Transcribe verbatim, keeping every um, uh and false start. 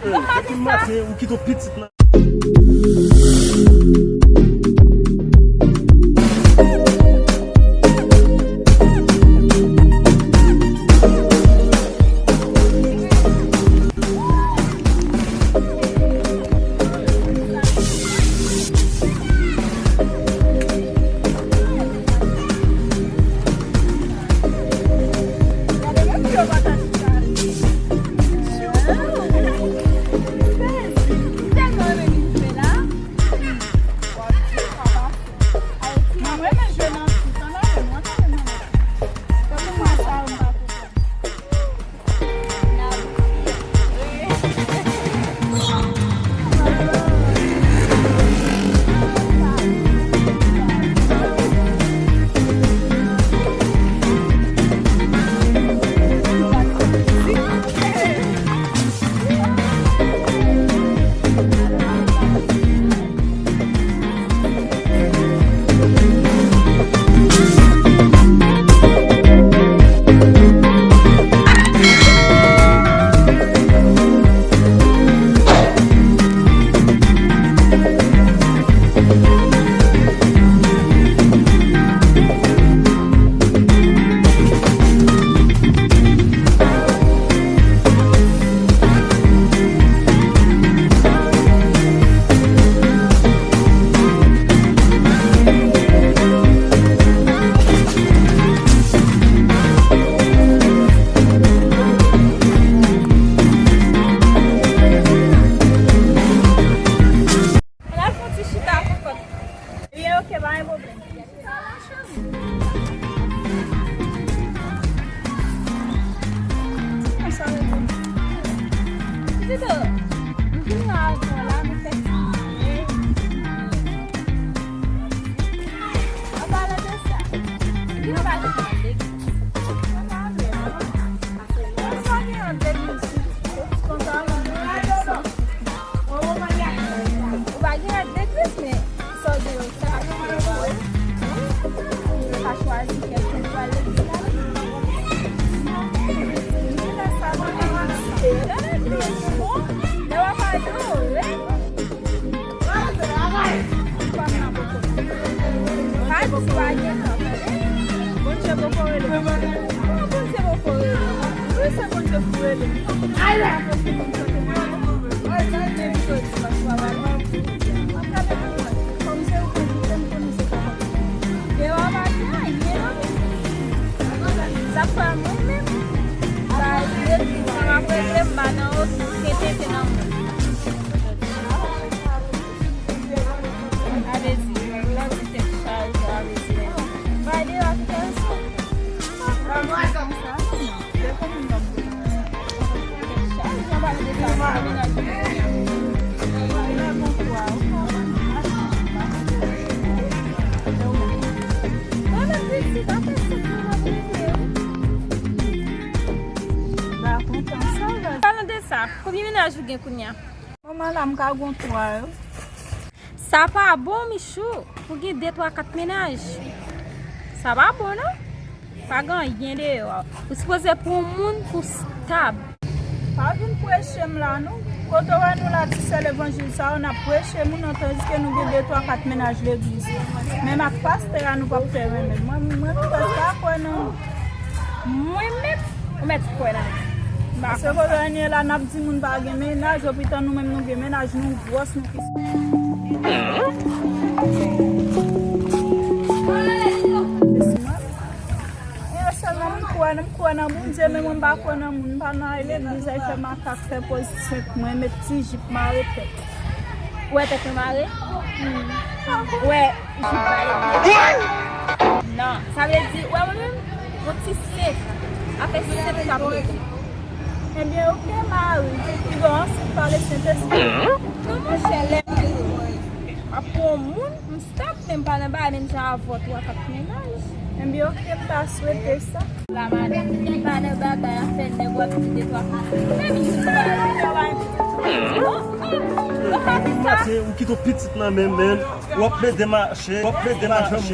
Depi maten, ou kite pitit nan. N al fè yon ti chita kokot. Li oke, pa gen pwoblèm. Tito, m vin la avè w la, nou fè ti jwe. An palan de sa, gen yon bagay ki mande. Ou pa gen rad legliz, men sa w gen yo, sa ap fè w. Ou pa chwazi kèk moun pou al legliz la. Legliz, bon, lè w ap adore. Pa di pa gen tan, tande. Bondye poko rele. Kòman Bondye poko rele? Wi, se Bondye pou rele. Ay la! Mwen jodi dimanch, m ap gade pou mwen. Kòm se ou k envite m, konnen se pa kòm. Dewa pa gen anyen, non. Sa fè mwen menm. Ba, legliz, sa m ap regle, m pa nan okenn tenten nan mond. Avè di, lè w di tèt chaje, avè di, bay deyò a ki tèl sou. Tèt chaje, anba de sa, menaj mwen. Lè bon kwa, ou konprann? Mwen menm pitit, apre sèt mwa m ap regle, wi. Ba kontan sa, va. Palan de sa, konbyen menaj ou gen kounye a? Manman la, m ka gon twa yo. Sa pa bon, Michou, pou gen de, twa, kat menaj. Sa pa bon, non. Pa gen anyen deyò. Ou sipoze pran yon moun pou stab. Pa vin preche m la, non. Kote w wè nou la, ti sè levanjil sa yo, n ap preche moun, an tandiske nou gen de, twa, kat menaj legliz. Menm ak pastè a, nou p ap fè renmen. Mwen, mwen, mwen pa kwè nan Mwen menm, ou mèt kwè nan mwen. Paske kote n ye la, n ap di moun pa gen menaj, epitan nou menm nou gen menaj, nou gwòs, nou pis. E sèlman m kwè, m kwè nan Bondye, men mwen m pa kwè nan moun, m pa nan al legliz, al fè makak, fè poz senp, mwen met ti jip, mare tèt. Ou wè tèt mwen mare? Ou wè jip ba legliz? Non, sa vle di, ou wè mwen menm, yon ti senp, afè senp k ap regle. Ebyen, oke, mari, piga w ansent pale Sentespri. Non, monchè, lè m ap pran yon moun, m stab, men m pa nan bagay menm jan avè w, twa, kat menaj. Ebyen, oke, m ta swete sa. La madanm, li pa nan bagay afè nèg w ap di de twa. Menm youn pa. Ou kite pitit nan men m, men w ap plede mache, w ap plede mache.